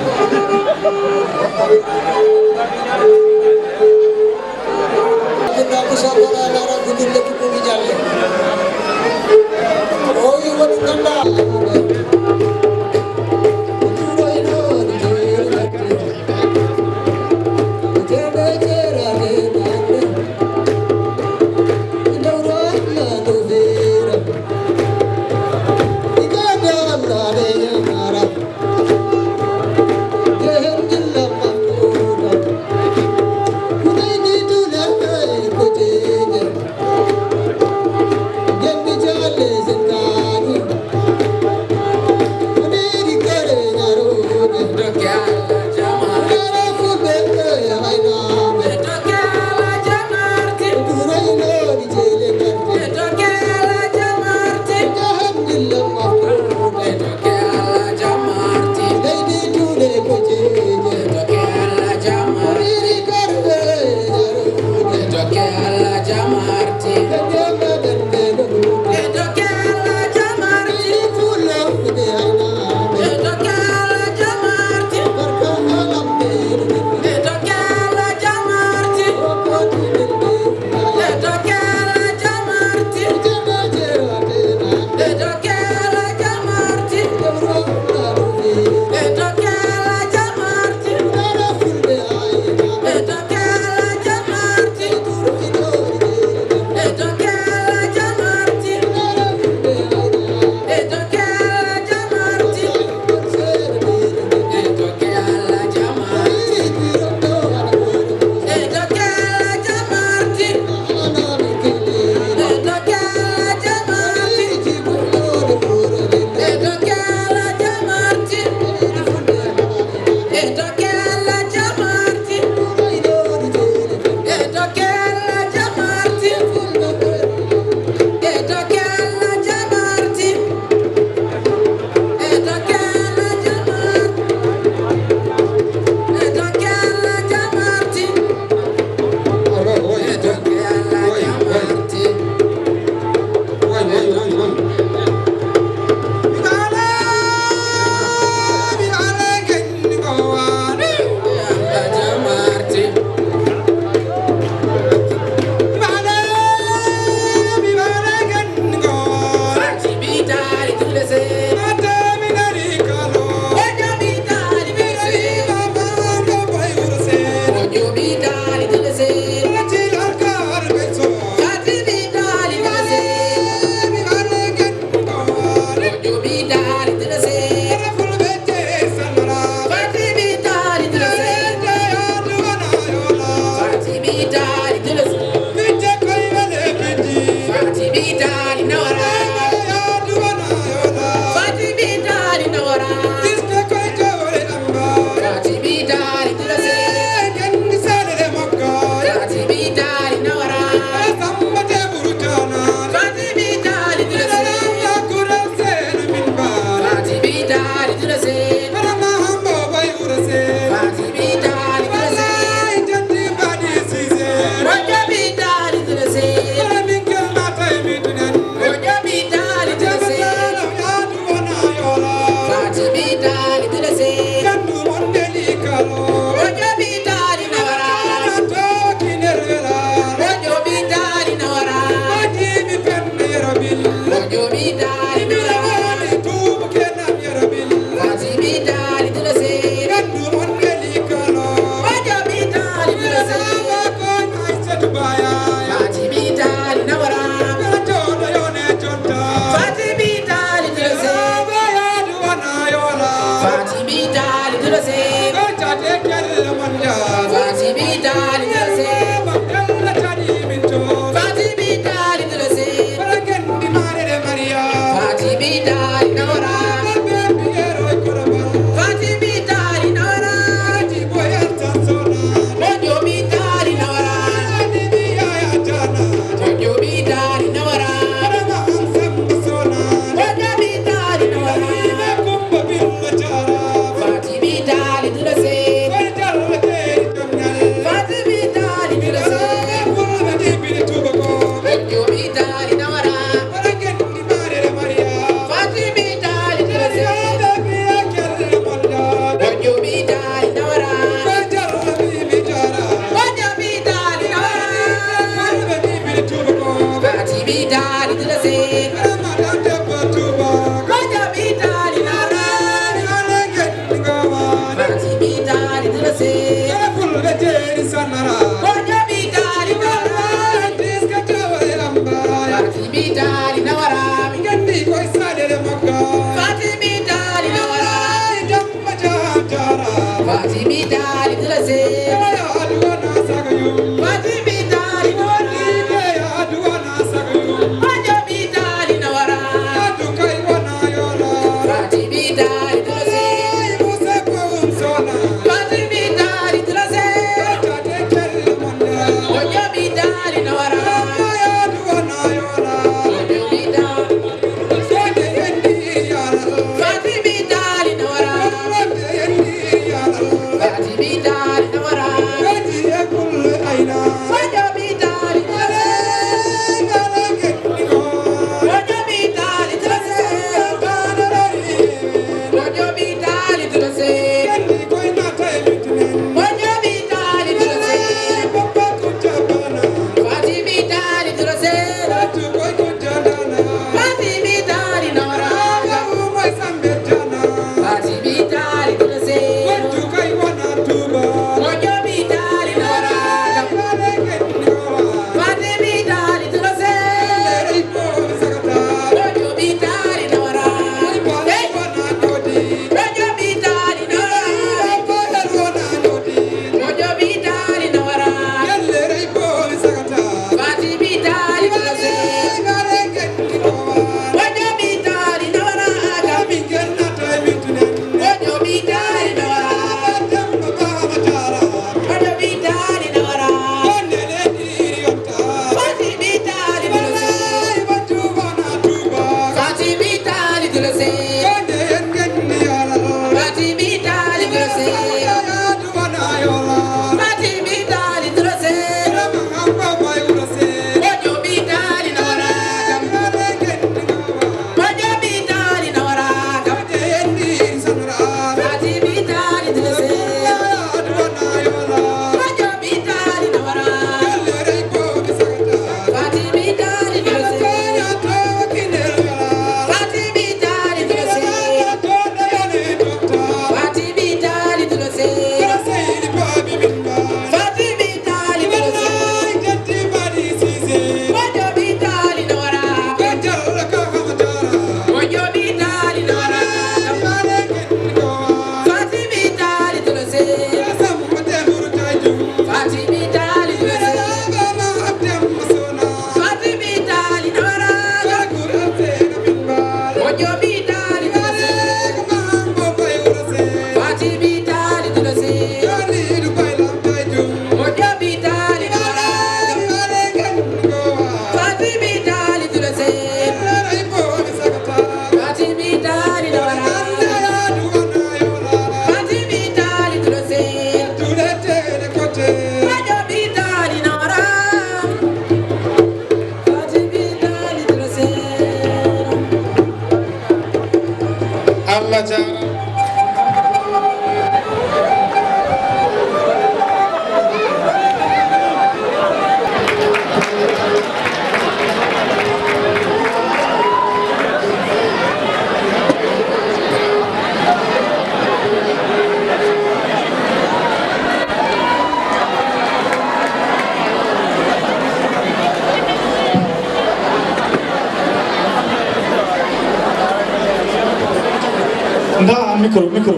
Nda micro, micro.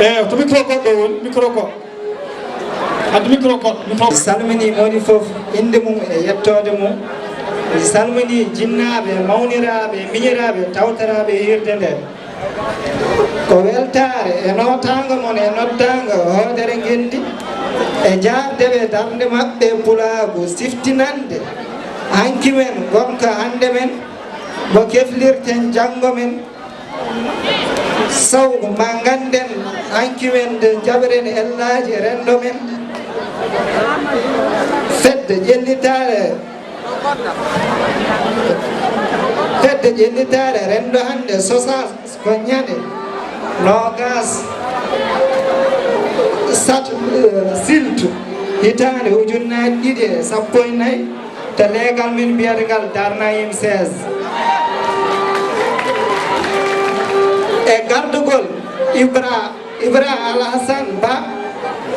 Eh, to micro goɗɗo woni, micro goɗɗo. Addu micro goɗɗo, micro. Mi salmini moni fof, innde mum e yettoode mum. Mi salmini jinnaaɓe, mawniraaɓe, miñiraaɓe, tawtoraaɓe hiirde nde. Ko weltaare e nootaango mon e noddaango hoodere ngenndi e jaarde ɓe darnde maɓɓe pulaagu siftinande hanki men ngonka hannde men, mo keflirten janngo men, saw ma ngannden hanki men nde njaɓren ellaaji renndo men. Fedde ƴellitaare, fedde ƴellitaare renndo hannde sosaa ko ñande noogas sat, eh, siltu hitaande ujunnaji ɗiɗi e sappo e nayi, to leegal men mbiyatengal Darnayim seize. E gardugol Ibra, Ibra Alhassan Ba,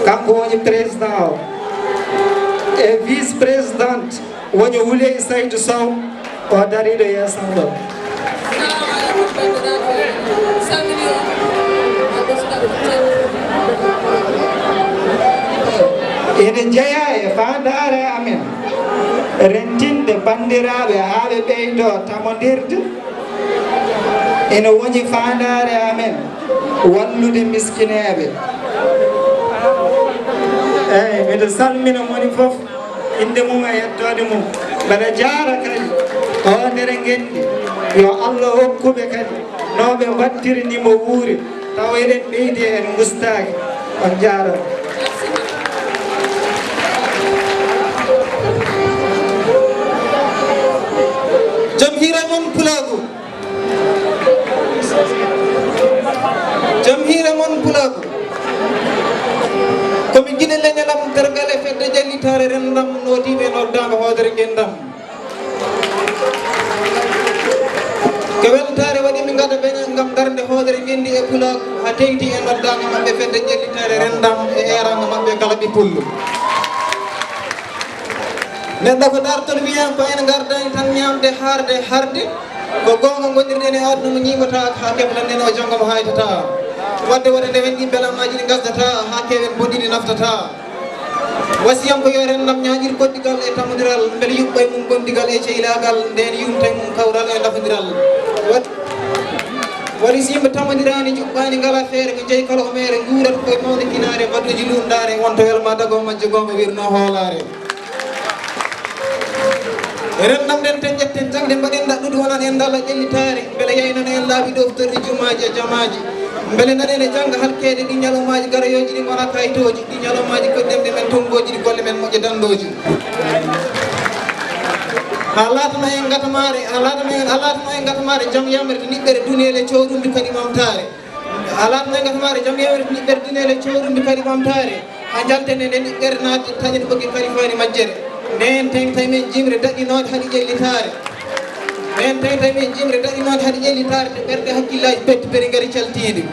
kanko woni président o. E vice-présidente woni Wuley Saydu Sow, o dariiɗo yeeso am ɗo. Ene jeyaa e faandaare amen rentinde banndiraaɓe haa ɓe ɓeydoo tamondirde. Ene woni faandaare amen wallude miskineeɓe. Eey, miɗo salmina moni fof, innde mum e yettoode mum. Mbeɗa jaara kadi hoodere ngenndi, yo Allah hokku ɓe kadi no ɓe mbaɗtiri ni mo wuuri, tawa eɗen ɓeydi, en ngustaaki. On njaaraama. Jom hiira mon pulaagu. Jom hiira mon pulaagu. Ko mi Gine leñalam, tergal e fedde ƴellitaare renndam, nootiiɓe noddaango hoodere ngenndam. Ko weltaare waɗi mi ngada beñe ngam darnde hoodere ngenndi e pulaagu, haa teyti e noddaango maɓɓe fedde ƴellitaare renndam e eeraango maɓɓe kala ɓi pullo. Neɗɗo ko dartol wiyan ko en ngardani tan ñaamde, haarde, harde. Ko goonga ngonirɗen e aduna mo ñiiɓataako haa keblanɗen o janngo mo haytataa. Wadde wota ndewen ɗi belamaaji ɗi ngasdataa haa keewen bonɗi ɗi naftataa. Wasiyam ko yo renndam ñaaƴir goɗdigal e tamondiral, mbele yuɓɓa e mum gondigal e ceylaagal, ndeen yumta e mum kawral e nafondiral. Wad-, waɗi so yimɓe tamondiraani, juɓɓaani, ngalaa feere, ko jeyi kala o meere, nguurata koye mawnde kinaare, baɗɗooji luundaare, wonta welma dago majje goonga wirnoo hoolaare. Renndam ɗen ten ƴetten jaŋde mbaɗen ɗaɗɗude wonan en ndala ƴellitaare, mbele yaynana en laabi ɗoftorɗi jumaaji e jamaaji, mbele nanen e jannga halkeede ɗi ñalawmaaji garoyooji ɗi ngona kayitooji, ɗi ñalawmaaji koddemɗe men tonngooji ɗi golle men moƴƴa danndooji. Haa laatana en ngatamaare, haa laatana en, haa laatana en ngatamaare jom yamre to niɓɓere duneele cowɗumbi kadi ɓamtaare. Haa laatana en ngatamaare jom yamre to niɓɓere duneele cowɗumbi kadi ɓamtaare. Haa njalten e nden niɓɓere naatde taƴen ɓoggi kalifaani majjere. Nden tengtay men jimre daɗɗinoonde haɗi ƴellitaare. Nden tengtay men jimre daɗɗinoonde haɗi ƴellitaare, te ɓerɗe hakkillaaji petti peri ngari caltiinde.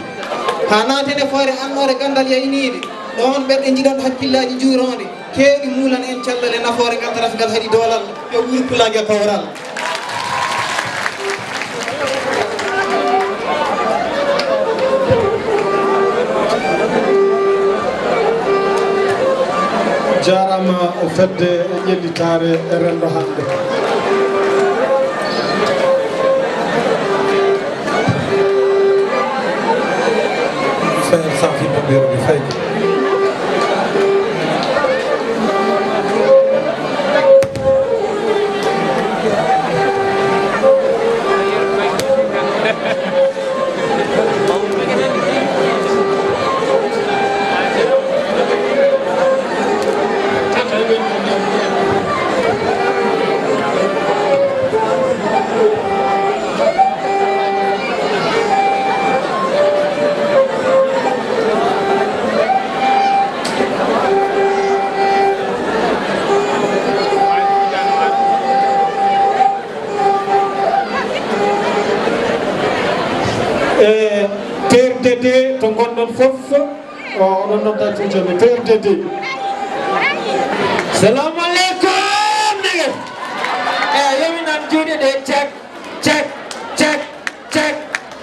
Haa naaten e foore annoore ganndal yayniinde. Ɗoon ɓerɗe njiɗon hakkillaaji juuroonde. Keewɗi muulan en cellal e nafoore ngal, darasgal haɗi doolal. Yo wuur pulaagi e kawral. Jaaraama fedde e ƴellitaare e renndo hannde. Frère Safi Bambero mi fayi. P R D D to ngonɗon fof, o, oɗon nodda cuuɗi P R D D. Salamu aleykum, niggas. Eh, yo mi nan juuɗe ɗe, check, check, check, check,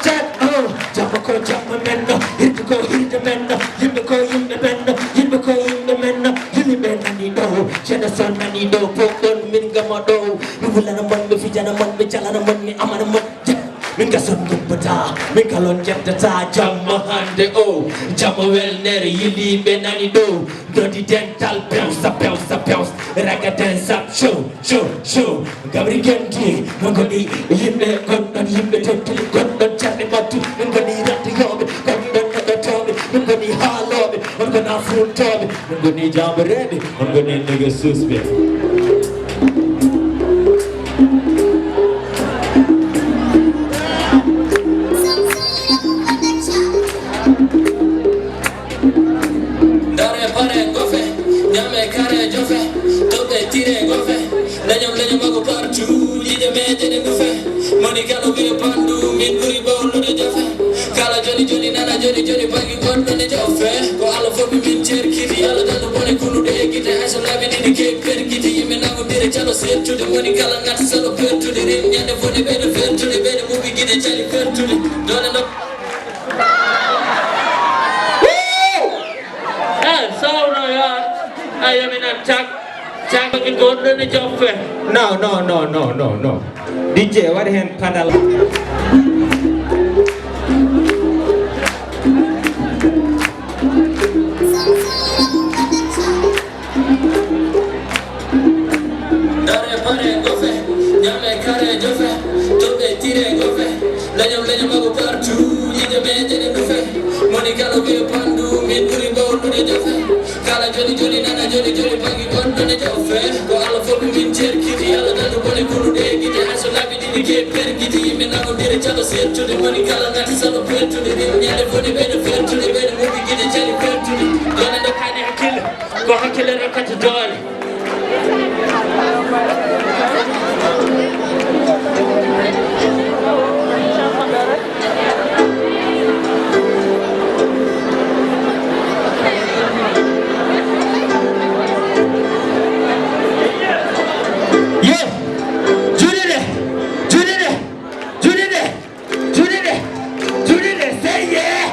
check. Oh, jamma ko jamma men no, hirde ko hirde men no, yimɓe ko yimɓe men no, yimɓe ko yimɓe men no, yimɓe nani ɗo, jeunesse nani ɗo, fof ɗon min gama ɗo. Mi wulana mon, mi fijana mon, mi jalana mon, mi amana mon. Min ka son gubbata, min ka lon jettata jamma hande o. Jamma welnere yiliɓe nani ɗo. Dodi dental, bounce, bounce, bounce. Raga dance up, show, show, show. Gabri Genti, non ko ni yimɓe, kon ɗon yimɓe tedduli, kon ɗon carɗe matti, non ko ni rattoyoɓe, kon ɗon neɗɗotoɓe, non ko ni haaloɓe, non ko na funtooɓe, non ko ni jambareɓe, non ko ni nigga suspect. Dare pare gofe, nyame kare jofe, toɓe tire gofe, lenyam lenyam mago partout, yide me jene gufe, moni kala wiye pandu, min ɓuri bawlude jofe, kala joni joni nana joni joni bagi goɗɗo ne jofe, ko Allah fof min cerkiti, Allah tan bone kulude e gite, hay so laabi ɗiɗi ke perkiti, yimɓe nango dire calo sertude, moni kala ngati salo pertude, rim nyande fone ɓeyɗo fertude, ɓeyɗo muɓi gite cali fertude, dole no. Eh, sawno ya. Ayo minan cak. Cak ki goɗɗo ne joffe. No, no, no, no, no, no. D J, waɗi hen padal. Dare pare gofe, nyame kare jofe, toɓe tire gofe, lenyam lenyam mago partout, yide me jene dufe, moni kala wiye pandu, min ɓuri bawlude jofe, kala joni joni nana joni joni bagi goɗɗo ne jofe, ko Allah fof min cerkiti, Allah tan bone kulude gite, hay so laabi ɗiɗi ke perkiti, yimɓe nango dire calo sertude, moni kala ngati salo pertude, ɗin nyande fone ɓeyɗo fertude, ɓeyɗo muɓi gite cali fertude, dole dokkani hakkille. Ko hakkille rokkata doole. Yo, juuɗe ɗe, juuɗe ɗe, juuɗe ɗe. Juuɗe ɗe, juuɗe ɗe, say yeah.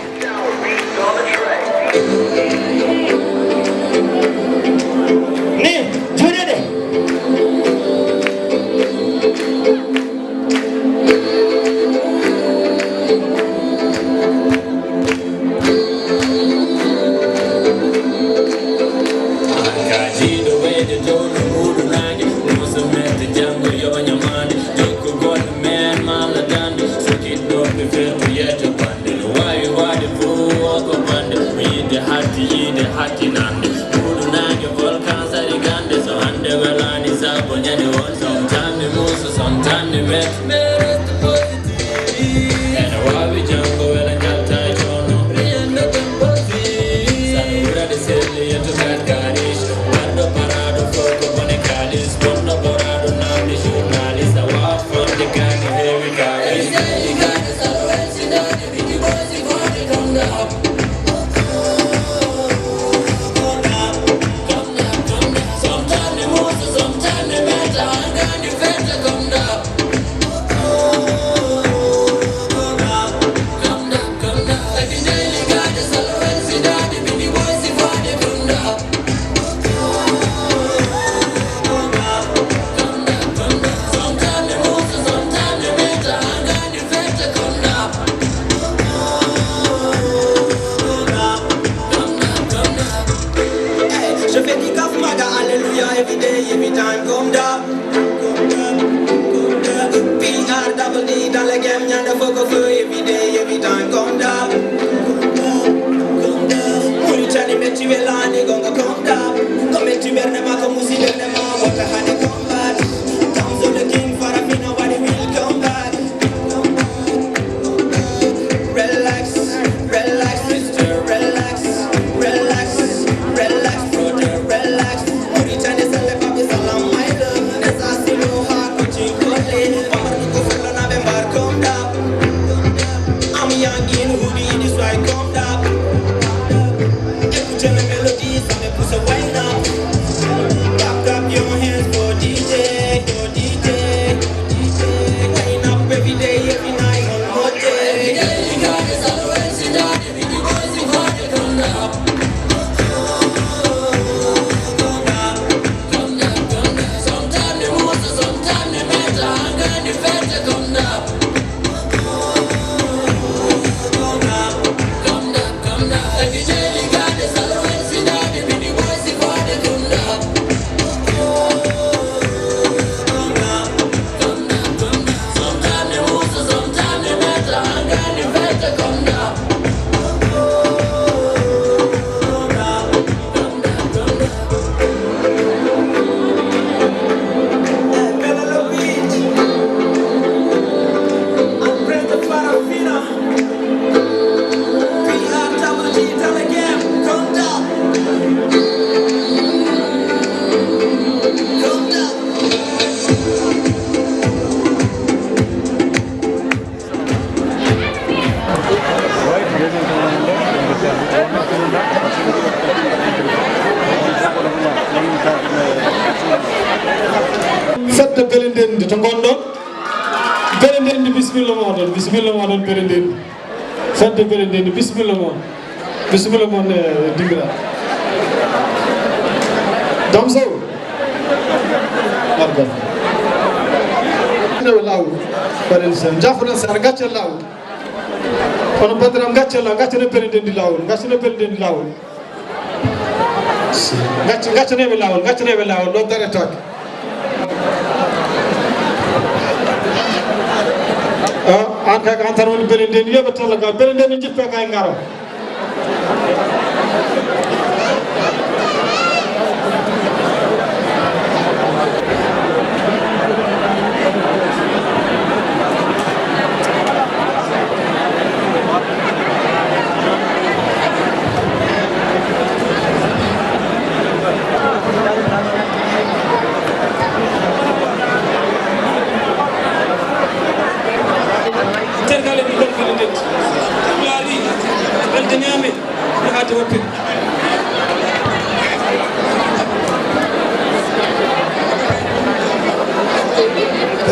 Ni, juuɗe ɗe. Kajiɗo wayde towno huuɗo naange, muso mette janngo yoɓa ñamaande, jokku golle men malla dande, so kiɗɗo ɓe ferto yetto bande, no waawi waade fof o ko bande, mi yiɗde hatti yiide hattinande, huuɗo naange volcan sari gande, so hannde welaani sabo ñande won, sometimes mi muusa, sometimes mi mette, mais reste positif. Ene waawi janngo wela njalta e coono. Rien ne t'impossible. Saɗa ɓurade selli yetto kat kalis. Garɗo paraaɗo fof ko bone kalis. Bonɗo boraaɗo namde journaliste. A waawaa famde kadi heewi kalis. Ey, sey kadi saɗa welsinade. Biggie boy si fode come down. Come down, come down. Sometimes they move, sometimes they matter. I got the better come down. Je fais du Krav Maga, alléluia, every day, every time, come down. P R double D dans le game, ñande fof ko feu, every day, every time, come down. Mauritanie, metti welaani, gonga, come down. Ko metti ɓernde ma, ko muusi ɓernde ma, wata hade combat. Tamzo the king, Farafina, waɗi will come back. Relax, relax, sister, relax, relax, relax, brother, relax. Mauritanie, salle, papi, salam, my love. Nessa, silo, hard, coaching, college. Pamar, ko fulla, na ɓe mbar, come down. I'm young in hoodie, in this white Belel nde ni, bisimilla mon. Bisimilla mon, eh, dingira. Dam Sow. Margal. Ndewe laawol. Mbaɗen sen. Jaffoɗen sen, gaccen laawol. Kono bandiraam, gaccen laawol, gaccen e belel nde ni laawol, gaccen e belel nde ni laawol. Gacc-, gaccaneeɓe laawol, gaccaneeɓe laawol, ɗo daretaake. Ah, aan kay ko aan tan woni belel nde ni, yo ɓe tella ga, belel nde ni, jippe kay ngaro. Tergal e dugal kala ndetti. Laawi, weltanaama, no hade woppe.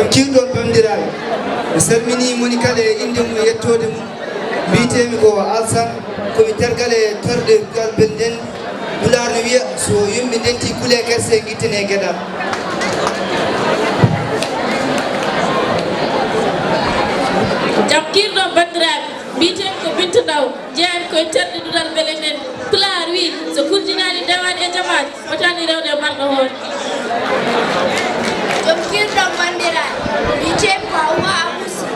On ciwɗon banndiraaɓe. Mi salminii moni kala e innde mum e yettoode mum. Mbiyetee-mi ko Alsan, ko mi tergal e terɗe duɗal belɗe nden. Pulaar no wiya, so yumɓe ndenti, kulee kerse, ngittane geɗal. Jam kiirɗon banndiraaɓe, mbiyetee-mi ko Binta Ndaw, jeyan ko e terɗe duɗal belɗe nden. Pulaar wi, so kurjinaani dewaan e jamaat, fotaani rewde e marɗo hoore. Jom kiirɗon banndiraaɓe, mbiyetee-mi ko Hawwa Abusi,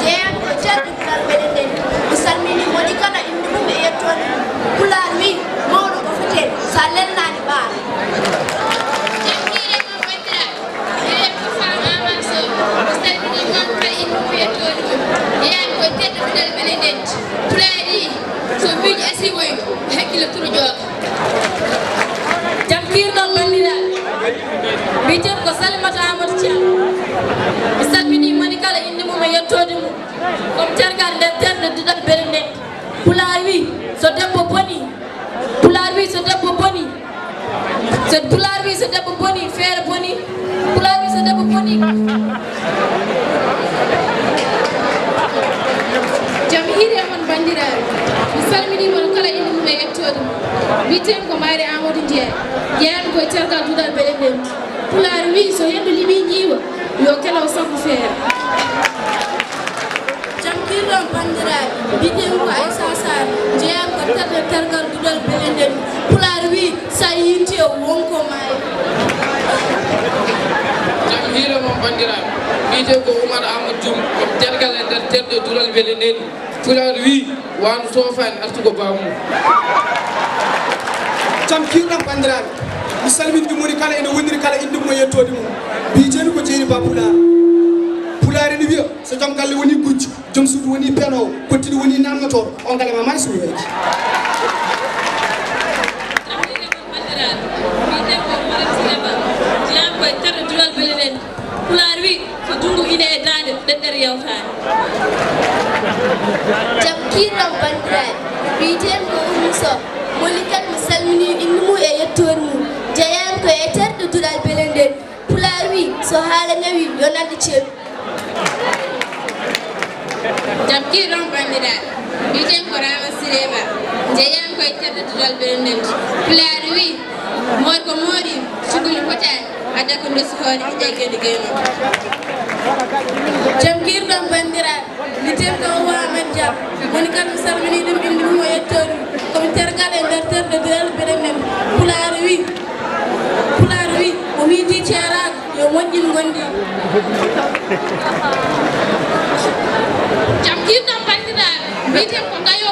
jeyan ko e terɗe duɗal belɗe nden. Mi salminii moni kala innde mum e yettoode mum. Pulaar wi, mawɗo ko fetee, so a lelnaani ɓaara. Jam kiirɗon banndiraaɓe, mbiyetee-mi ko Faama Aamadu Sow, mi salminii moni kala innde mum e yettoode mum. Jeyan ko e terɗe duɗal belɗe nden. Pulaar wi, so miijo asii woygo, hakkille turo ƴooga. Jam kiirɗon banndiraaɓe. Mbiyetee-mi ko Salimata Amadou Thiam. Mi salminii moni kala innde mum e yettoode mum. Ko mi tergal nder terɗe duɗal belɗe nden. Pulaar wi, so debbo bonii, Pulaar wi, so debbo bonii, so, Pulaar wi, so debbo bonii, feere bonii. Pulaar wi, so debbo bonii. Jam hiiri e mon, banndiraaɓe. Mi salminii mon kala innde mum e yettoode mum. Mbiyetee-mi ko Mayre Amadou Ndiaye. Jeyan ko e tergal duɗal belɗe nden. Pulaar wi, so henndu liɓii ñiiwa, yo kelaw sabbu feere. Jam kiirɗon banndiraaɓe, mbiyetee-mi ko Aissa Sarr, jeyan ko e terɗe tergal duɗal belɗe nden. Pulaar wi, so a yiintii e wonko maayi. Jam hiiri e mon banndiraaɓe, mbiyetee-mi ko Oumar Amadou Dioum, ko tergal e nder terɗe duɗal belɗe nden. Pulaar wi, waandu soofaani, artu ko baamu. Jam kiirɗon banndiraaɓe, mi salminii moni kala ene woniri kala innde mum e yettoode mum. Mbiyetee-mi ko Jeeri Ba Pulaar. Pulaar ene wiya, so jom galle wonii gujjo, jom suudu wonii penoowo, kottiɗi wonii naamnotooɗo, on galle ma maay suuɗeeji. Banndiraaɓe, mbiyetee-mi ko Mariam Sule Ba, jeyan ko e terɗe duɗal belɗe nden. Pulaar wi, so junngo ine e daande, ɗeɗɗere yawtaani. Jam kiirɗon banndiraaɓe, mbiyetee-mi ko Ummu Sow, moni kala mi salminii innde mum e yettoode mum, jeyan ko e terɗe duɗal belɗe nden. Pulaar wi, so haala ñawii, yo nande ceeɗu. Jam kiirɗon banndiraaɓe, mbiyetee-mi ko Rama Sireba, jeyan ko e terɗe duɗal belɗe nden. Pulaar wi, moor ko moori, cukuli potaani, adda ko ndosi hoore, ƴeggede gayno. Jam kiirɗon banndiraaɓe, mbiyetee-mi ko Hawwa Amadou Diallo, moni kala mi salminii ɗum, innde mum e yettoode mum. Ko mi tergal e nder terɗe duɗal belɗe nden. Pulaar wi, Pulaar wi, o wiiti ceeraaɗo, yo moƴƴin ngonndi. Jam kiirɗon banndiraaɓe, mbiyetee-mi ko Gayo